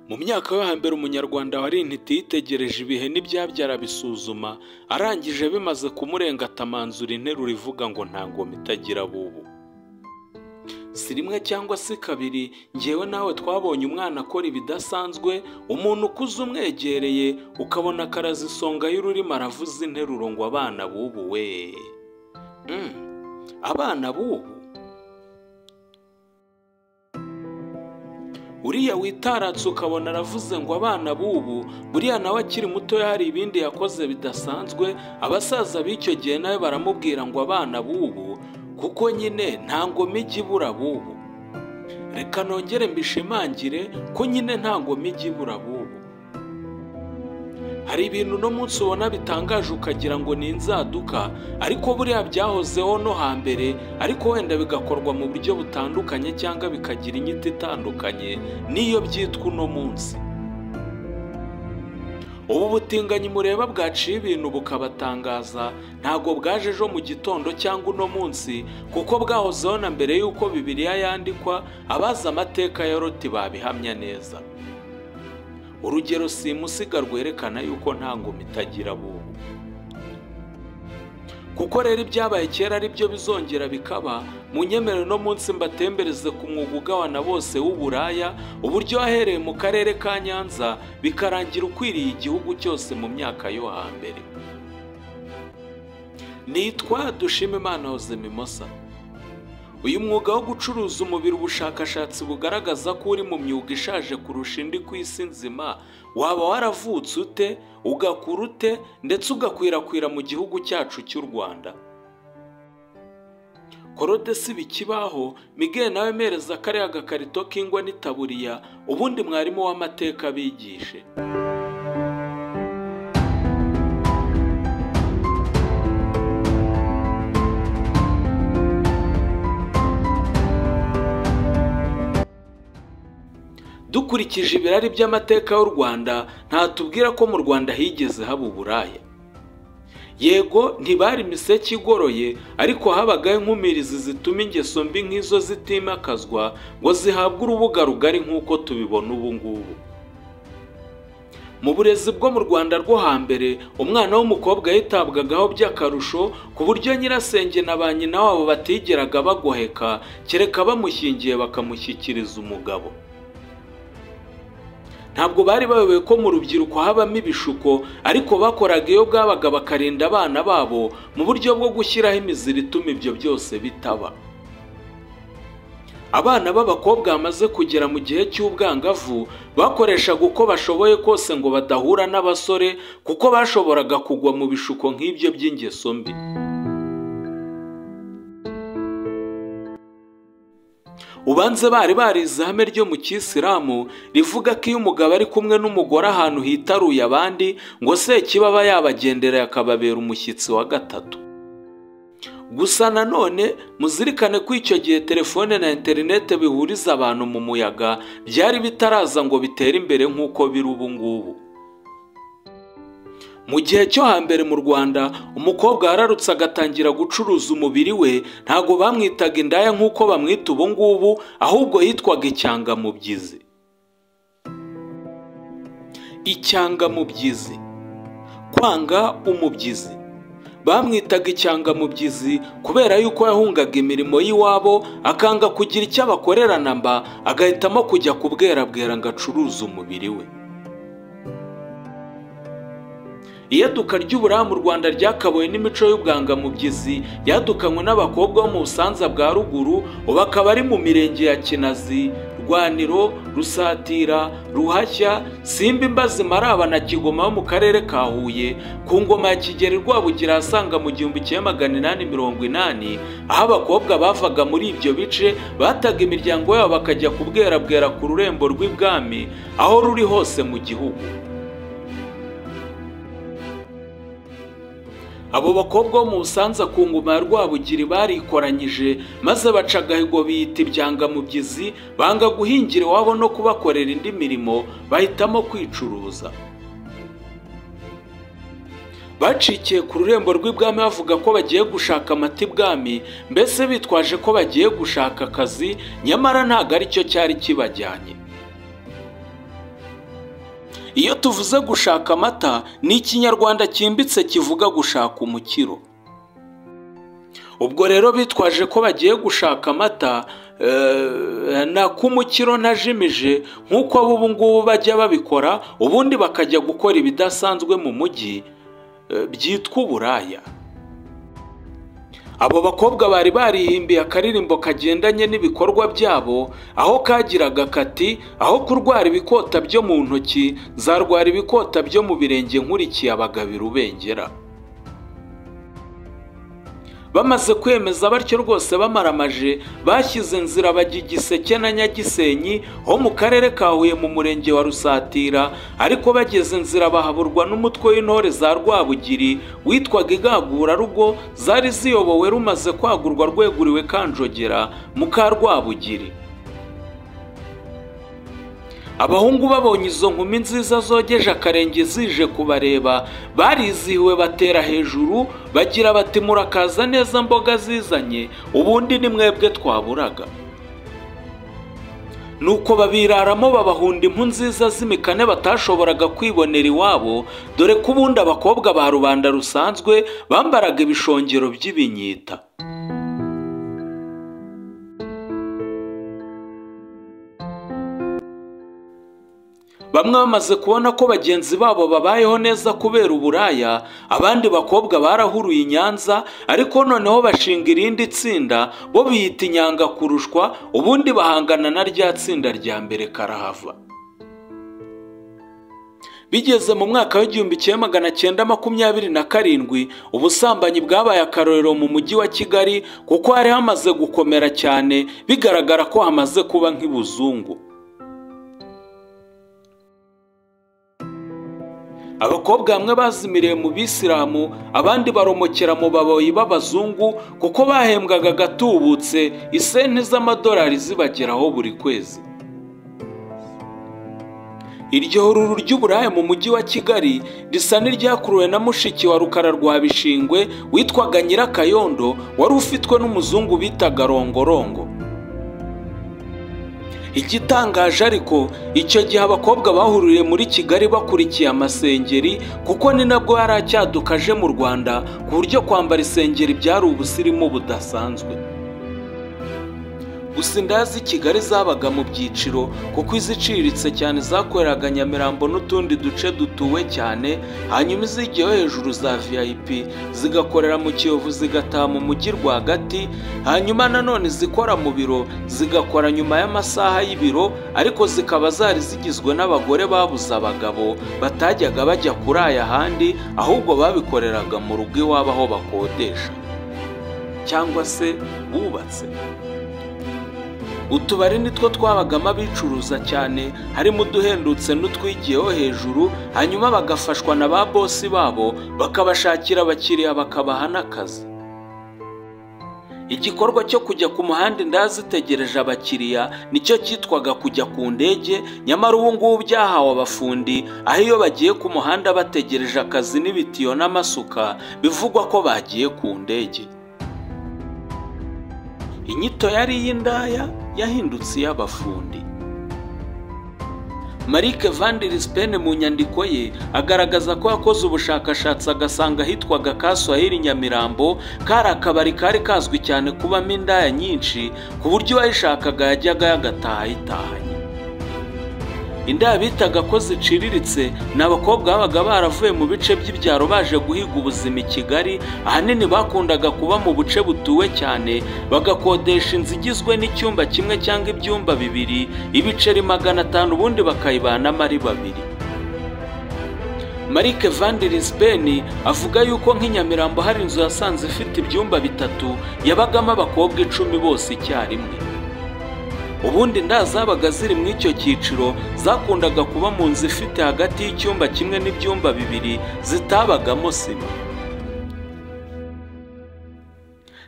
Mu myaka yo hambere umunyarwanda wari intiti yitegereje ibihe n'ibyabyara bisuzuma, arangije bimaze kumurenga atamanzura interuro ivuga ngo nta ngoma itagira abubu. Si rimwe cyangwa se kabiri, njyewe nawe twabonye umwana akora ibidasanzwe, umuntu ukuze umwegereye ukabona akaraza isonga y'ururimi aravuza interuro ngo abana b'ubu we. Abana b'ubu? Uriya witaratse ukabona aravuze ngo abana b'ubu, buriya nawe akiri muto hari ibindi yakoze bidasanzwe, abasaza b'icyo gihe nawe baramubwira ngo abana b'ubu, kuko nyine nta ngoma ijya ibura b'ubu. Reka nongere mbishimangire ko nyine nta ngoma ijya ibura b'ubu. Hari ibintu uno munsi ubona bitangaje ukagira ngo ni inzaduka, ariko buriya byahozeho no hambere, ariko wenda bigakorwa mu buryo butandukanye cyangwa bikagira inyito itandukanye n'iyo byitwa uno munsi. Ubu butinganyi mureba bwaciye ibintu bukabatangaza, ntago bwaje ejo mu gitondo cyangwa uno munsi, kuko bwahozeho na mbere y'uko Bibiliya yandikwa, abazi amateka ya Loti babihamya neza. Urugero simusiga rwerekana yuko nta ngoma itagira abubu. Kuko rero ibyabaye kera ari byo bizongera bikaba, munyemerere no munsi mbatembereze ku mwuga ugabana bose w'uburaya, uburyo wahereye mu karere ka Nyanza bikarangira ukwiriye igihugu cyose mu myaka yo hambere. Nitwa Dushimimana Jose Mimosa. Uyu mwuga wo gucuruza umubiri ubushakashatsi bugaragaza ko uri mu myuga ishaje kurusha indi ku isi nzima, waba waravutse ute, ugakura ute, ndetse ugakwirakwira mu gihugu cyacu cy'u Rwanda. Korode si bikibaho, Miguel nawe mereza kariya gakarito k'ingwa n'itaburiya, ubundi mwarimu w'amateka abigishe. Dukurikije ibirari by'amateka y'u Rwanda, ntatubwira ko mu Rwanda higeze haba uburaya. Yego ntibari imiseke igoroye, ariko habagaho inkumirizi zituma ingeso mbi nk'izo zitimakazwa ngo zihabwe urubuga rugari nk'uko tubibona ubu ngubu. Mu burezi bwo mu Rwanda rwo hambere, umwana w'umukobwa yitabwagaho by'akarusho, ku buryo nyirasenge na ba nyina wabo batigeraga bagoheka, kereka bamushyingiye bakamushyikiriza umugabo. Ntabwo bari bayobewe ko mu rubyiruko habamo ibishuko, ariko bakoraga iyo bwabaga bakarinda abana babo mu buryo bwo gushyiraho imiziro ituma ibyo byose bitaba. Abana b'abakobwa bamaze kugera mu gihe cy'ubwangavu bakoreshaga uko bashoboye kose ngo badahura n'abasore, kuko bashoboraga kugwa mu bishuko nk'ibyo by'ingeso mbi. Ubanze bari barize ihame ryo mu Kisilamu rivuga ko iyo umugabo ari kumwe n'umugore ahantu hitaruye abandi, ngo sekibi aba yabagendereye akababera umushyitsi wa gatatu. Gusa nanone muzirikane ko icyo gihe telefone na interinete bihuriza abantu mu muyaga byari bitaraza ngo bitere imbere nk'uko biri ubu ngubu. Mu gihe cyo hambere mu Rwanda, umukobwa wararutse agatangira gucuruza umubiri we, ntago bamwitaga indaya nk'uko bamwita ubu ngubu, ahubwo yitwaga icyangamubyizi. Icyangamubyizi, kwanga umubyizi. Bamwitaga icyangamubyizi kubera yuko yahungaga imirimo y'iwabo, akanga kugira icyo abakorerana mba, agahitamo kujya kubwerabwera ngo acuruze umubiri we. Iyaduka ry'uburaya mu Rwanda ryakaboye n'imico y'ubwangamubyizi yadukanywe n'abakobwa bo mu Busanza bwa ruguru, ubu akaba ari mu mirenge ya Kinazi, Rwaniro, Rusatira, Ruhashya, Simba, Imbazi, Maraba na Kigoma bo mu karere ka Huye, ku ngoma ya Kigeli Rwabugira asaga mu 1880, aho abakobwa bavaga muri ibyo bice bataga imiryango yabo bakajya kubwerabwera ku rurembo rw'ibwami aho ruri hose mu gihugu. Abo bakobwa bo mu Busanza ku ngoma ya Rwabugiri barikoranyije maze baca agahigo biyita ibyangamubyizi, banga guhingira iwabo no kubakorera indi mirimo, bahitamo kwicuruza. Bacikiye ku rurembo rw'ibwami bavuga ko bagiye gushaka amata ibwami, mbese bitwaje ko bagiye gushaka akazi, nyamara ntabwo aricyo cyari kibajyanye. Iyo tuvuze gushaka amata ni ikinyarwanda cyimbitse kivuga gushaka umukiro. Ubwo rero bitwaje ko bagiye gushaka amata na kumukiro ntajimije nk'uko abo ngubu bajya babikora, ubundi bakajya gukora ibidasanzwe mu mujyi byitwa uburaya. Abo bakobwa bari barihimbiye akaririmbo kagendanye n'ibikorwa byabo, aho kagiraga kati: aho kurwara ibikota byo mu ntoki nzarwara ibikota byo mu birenge nkurikiye abagabira ubengera. Bamaze kwemeza batyo rwose bamaramaje, bashyize nzira bajya Igiseke na Nyagisenyi ho mu karere ka Huye mu murenge wa Rusatira, ariko bageze nzira bahaburwa n'umutwe w'intore za Rwabugiri witwaga Igagurarugo, zari ziyobowe rumaze kwagurwa rweguriwe Kanjogera muka Rwabugiri. Abahungu babonye izo nkumi nziza zogeje akarenge zije kubareba, barizihiwe batera hejuru bagira bati: murakaza neza mboga zizanye, ubundi ni mwebwe twaburaga. Nuko babiraramo babahunda impu nziza z'imikane batashoboraga kwibonera iwabo, dore ko ubundi abakobwa ba rubanda rusanzwe bambaraga ibishongero by'ibinyita. Bamwe bamaze kubona ko bagenzi babo babayeho neza kubera uburaya, abandi bakobwa barahuruye i Nyanza, ariko noneho bashinga irindi tsinda bo biyita inyanga kurushwa, ubundi bahangana na rya tsinda rya mbere karahava. Bigeze mu mwaka w'1927 ubusambanyi bwabaye akarorero mu mujyi wa Kigali, kuko hari hamaze gukomera cyane, bigaragara ko hamaze kuba nk'ibuzungu. Abakobwa bamwe bazimiriye mu bisilamu, abandi baromokera mu baboyi b'abazungu, kuko bahembwaga gatubutse isenti z'amadolari zibageraho buri kwezi. Iryo hururu ry'uburaya mu mujyi wa Kigali risa n'iryakuruwe na mushiki wa Rukara rwa Bishingwe witwaga Nyirakayondo, wari ufitwe n'umuzungu bitaga Rongorongo. Igitangaje ariko, icyo gihe abakobwa bahuriye muri Kigali bakurikiye amasengeri, kuko ni nabwo yari acyadukaje mu Rwanda, ku buryo kwambara isengeri byari ubusirimu budasanzwe. Gusa indaya z'i Kigali zabaga mu byiciro, kuko iziciriritse cyane zakoreraga Nyamirambo n'utundi duce dutuwe cyane, hanyuma izigiyeho hejuru za VIP zigakorera mu Kiyovu zigataha mu mujyi rwagati, hanyuma nanone izikora mu biro zigakora nyuma y'amasaha y'ibiro, ariko zikaba zari zigizwe n'abagore babuze abagabo batajyaga bajya kuraya ahandi, ahubwo babikoreraga mu rugo iwabo aho bakodesha cyangwa se bubatse. Utubari nitwo twabagamo abicuruza cyane, harimo uduhendutse n'utwigiyeho hejuru, hanyuma bagafashwa na ba bosi babo bakabashakira abakiriya bakabaha n'akazi. Igikorwa cyo kujya ku muhanda indaya zitegereje abakiriya nicyo cyitwaga kujya ku ndege, nyamara ubu ngubu byahawe abafundi, aho iyo bagiye ku muhanda bategereje akazi n'ibitiyo n'amasuka bivugwa ko bagiye ku ndege. Inyito yari iy'indaya yahindutse iy'abafundi. Marike van der Spen mu nyandiko ye agaragaza ko yakoze ubushakashatsi agasanga ahitwaga Kaswahili Nyamirambo kari akabari kari kazwi cyane kubamo indaya nyinshi, ku buryo uwayishakaga yajyaga yagataha ayitahanye. Indaya bitaga ko ziciriritse ni abakobwa babaga baravuye mu bice by'ibyaro baje guhiga ubuzima i Kigali, ahanini bakundaga kuba mu buce butuwe cyane, bagakodesha inzu igizwe n'icyumba kimwe cyangwa ibyumba bibiri, ibiceri 500, ubundi bakayibanamo ari babiri. Marike van der Spen avuga yuko nk'i Nyamirambo hari inzu yasanze ifite ibyumba 3 yabagamo abakobwa 10 bose icyarimwe. Ubundi inda zabaga ziri mu icyo cyiciro zakundaga kuba mu nzu ifite hagati y'icyumba kimwe n'ibyumba 2 zitabagamo sima.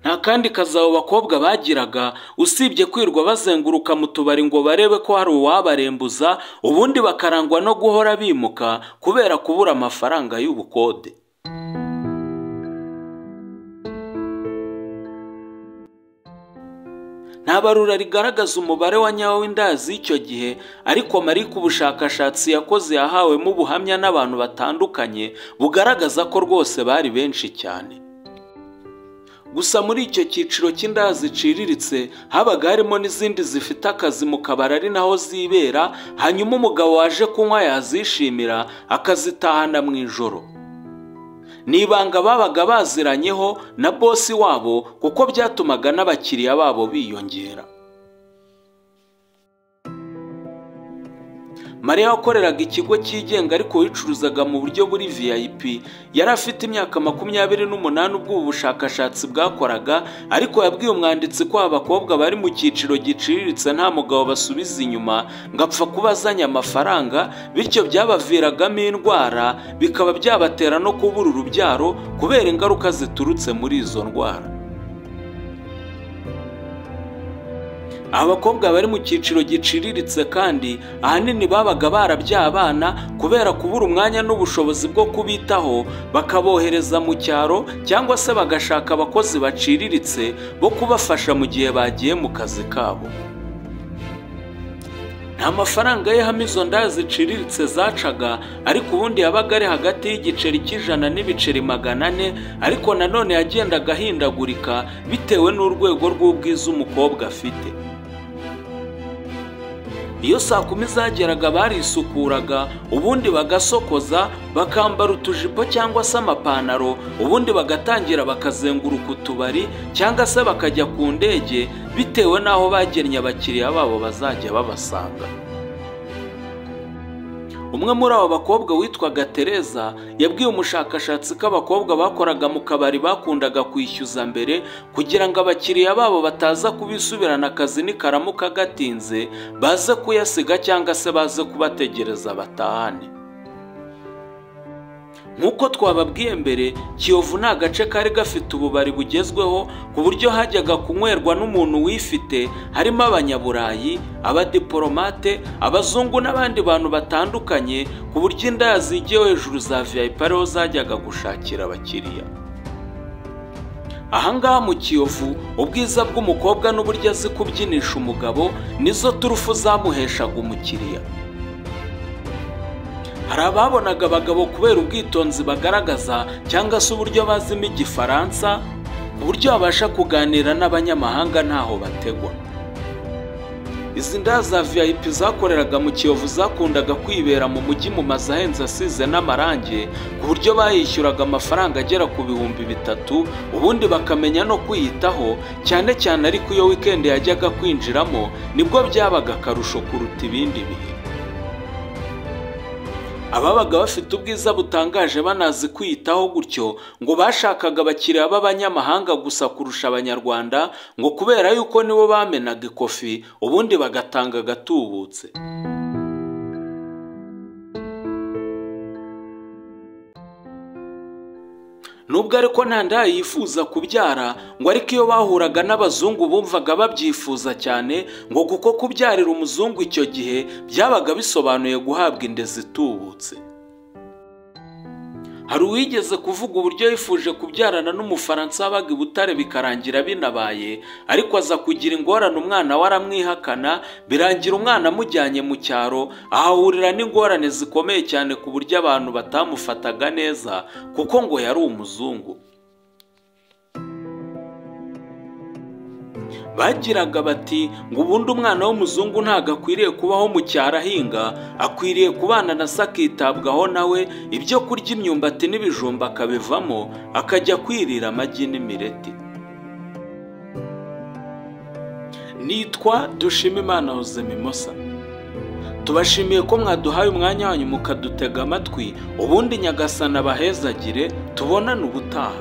Nta kandi kazi abo bakobwa bagiraga usibye kwirwa bazenguruka mu tubari ngo barebe ko hari uwabarembuza, ubundi bakarangwa no guhora bimuka kubera kubura amafaranga y'ubukode. Nta barura rigaragaza umubare wa nyawo w'indaya z'icyo gihe, ariko Mariko ubushakashatsi yakoze yahawemo ubuhamya n'abantu batandukanye bugaragaza ko rwose bari benshi cyane. Gusa muri icyo cyiciro cy'indaya ziciriritse habaga harimo n'izindi zifite akazi mu kabari ari naho zibera, hanyuma umugabo waje kunywa yazishimira akazitahana mu ijoro. Ni ibanga babaga baziranyeho na bosi wabo kuko byatumaga n'abakiriya babo biyongera. Mariya wakoreraga ikigo cyigenga ariko wicuruzaga mu buryo buri VIP, yari afite imyaka 28 ubwo ubu bushakashatsi bwakoraga, ariko yabwiye umwanditsi ko abakobwa bari mu cyiciro giciriritse nta mugabo basubiza inyuma ngo apfa kuba azanye amafaranga, bityo byabaviragamo indwara bikaba byabatera no kubura urubyaro kubera ingaruka ziturutse muri izo ndwara. Abakobwa bari mu cyiciro giciriritse kandi ahanini babaga barabyaye abana kubera kubura umwanya n'ubushobozi bwo kubitaho, bakabohereza mu cyaro cyangwa se bagashaka abakozi baciriritse bo kubafasha mu gihe bagiye mu kazi kabo. Nta mafaranga ye hamwe izo ndaya ziciriritse zacaga, ariko ubundi yabaga ari hagati y'igiceri cy'ijana n'ibiceri 400, ariko nanone yagendaga ahindagurika bitewe n'urwego rw'ubwiza umukobwa afite. Iyo saa 10 zageraga barisukuraga, ubundi bagasokoza, bakambara utujipo cyangwa se amapantaro, ubundi bagatangira bakazenguruka utubari cyangwa se bakajya ku ndege bitewe n'aho bagennye abakiriya babo bazajya babasanga. Umwe muri abo bakobwa witwaga Tereza yabwiye umushakashatsi ko abakobwa bakoraga mu kabari bakundaga kwishyuza mbere kugira ngo abakiriya babo bataza kubisubirana akazi nikaramuka gatinze baze kuyasiga cyangwa se baze kubategereza batahane. Nk'uko twababwiye mbere, Kiyovu ni agace kari gafite ububari bugezweho ku buryo hajyaga kunywerwa n'umuntu wifite, harimo abanyaburayi, abadiporomate, abazungu n'abandi bantu batandukanye, ku buryo indaya zigiye hejuru za VIP ariho zajyaga gushakira abakiriya. Ahangaha mu Kiyovu, ubwiza bw'umukobwa n'uburyo azi kubyinisha umugabo nizo turufu zamuheshaga umukiriya. Hari ababonaga abagabo kubera ubwitonzi bagaragaza cyangwa se uburyo bazimo igifaransa, ku buryo babasha kuganira n'abanyamahanga ntaho bategwa. Izi ndaya za VIP zakoreraga mu Kiyovu zakundaga kwibera mu mujyi mu mazu ahenze asize n'amarange, ku buryo bayishyuraga amafaranga agera ku 3000, ubundi bakamenya no kwiyitaho, cyane cyane ariko iyo weekend yajyaga kwinjiramo nibwo byabaga akarusho kuruta ibindi bihe. Ababaga bafite ubwiza butangaje banazi kwiyitaho gutyo ngo bashakaga abakiriya b'abanyamahanga gusa kurusha abanyarwanda, ngo kubera yuko nibo bamenaga ikofi ubundi bagatanga agatubutse. Nubwo ariko nta ndaya yifuza kubyara, ngo ariko iyo bahuraga n'abazungu bumvaga babyifuza cyane, ngo kuko kubyarira umuzungu icyo gihe byabaga bisobanuye guhabwa inda zitubutse. Hari uwigeze kuvuga uburyo yifuje kubyarana n'umufaransa wabaga i Butare bikarangira binabaye, ariko aza kugira ingorane umwana we aramwihakana, birangira umwana amujyanye mu cyaro, ahahurira n'ingorane zikomeye cyane ku buryo abantu batamufataga neza kuko ngo yari umuzungu. Bagiraga bati ngo ubundi umwana w'umuzungu ntago akwiriye kubaho mu cyaro ahinga, akwiriye kubana na se akitabwaho nawe, ibyo kurya imyumbati n'ibijumba akabivamo, akajya kwirira amagi n'imireti. Nitwa Dushimimana Jose Mimosa. Tubashimiye ko mwaduhaye umwanya wanyu mukadutega amatwi, ubundi Nyagasana abahezagire, tubonane ubutaha.